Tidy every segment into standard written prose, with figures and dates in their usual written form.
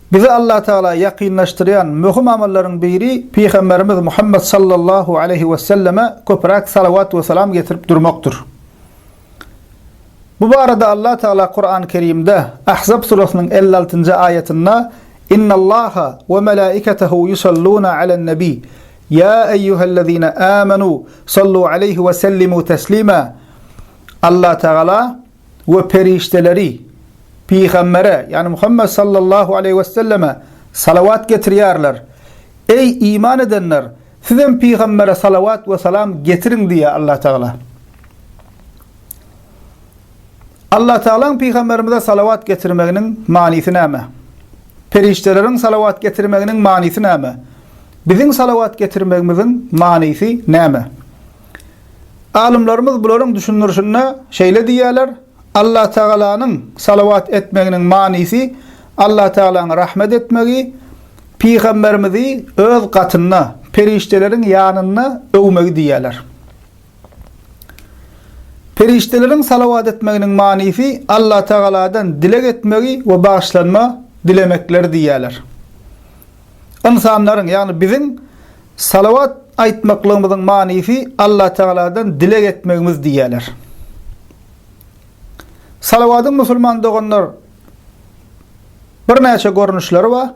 Bizi Allah Tagala ýakynlaşdyrýan möhüm amallaryň biri Pygamberimiz Muhammet sallallahu aleýhi weselleme köpräk salawat we salam getirip durmakdyr. Bu barada Allah Tagala Kuran Kerimde Ahzab surasynyň 56-njy aýatynda Innallaha we melaiketehu yusalluna alen nebi Ya eyyuhellezine amenu sallu aleyhi we sellimu teslima Allah Tagala we perişdeleri Pygambere, ýagny Muhammet sallallahu aleýhi weselleme salawat getirýärler. Eý, iman edenler, sizem Pygambere salawat we salam getiriň diýýär Allah Tagala. Allah Tagalaň Pygamberimize salawat getirmeginiň manysy näme? Perişdeleriň salawat getirmeginiň manysy näme? Biziň salawat getirmegimiziň manysy näme? Alymlarymyz bularyň düşündirişinde şeýle diýýärler, Allatagalanyň salawat etmeginiň manysy Allatagalaň rahmet etmegi, Pygamberimizi öz gatynda, perişdeleriň ýanynda öwmegi diýýärler. Perişdeleriň salawat etmeginiň manysy Allatagaladan dileg etmegi we bagyşlanma dilemekleri diýýärler. Ynsanlaryň, ýagny biziň salawat aýtmaklygymyzyň manysy Allatagaladan dileg etmegimiz diýýärler. Salawadyň musulman doganlar birnäçe görnüşleri bar.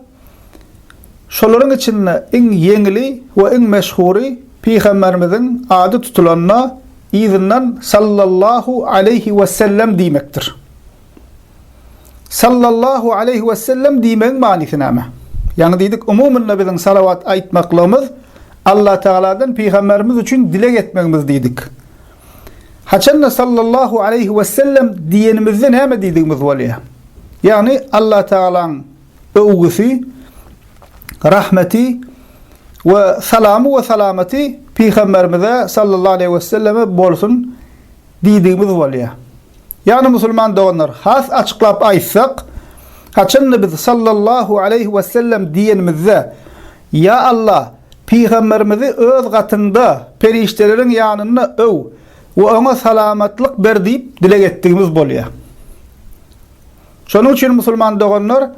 Şolaryň içinde iň ýeňili we iň meşhury Pygamberimiziň ady tutulanda yzyndan sallallahu aleýhi wesellem diýmekdir. Sallallahu aleýhi wesellem diýmegiň manysy näme? Ýaňy diýdik, umumynda biziň salawat aýtmaklygymyz Allatagaladan pygamberimiz üçin dileg etmegimiz diýdik. Haçanda sallallahu aleýhi wesellem diýenimizde näme diýdigimiz bolýar? Ýagny Allatagalaň öwgüsi, rahmeti we salamy we salamaty pygamberimize sallallahu aleýhi weselleme bolsun diýdigimiz bolýar. Ýagny musulman doganlar, has açyklap aýtsak, haçanda biz sallallahu aleýhi wesellem diýenimizde, Ýa Allah, pygamberimizi öz gatyňda, perişdeleriň ýanynda öw we oňa salamatlyk ber diýip dileg etdigimiz bolýar. Şonuň üçin musulman doganlar,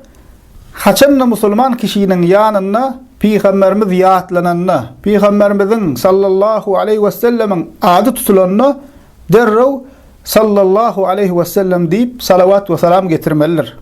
haçanda musulman kişiniň ýanynda pygamberimiz ýatlananda, pygamberimiziň sallallahu aleýhi wesellemiň ady tutulanda, derrew Sallallahu aleýhi wesellem diýip salawat we salam getirmelidir.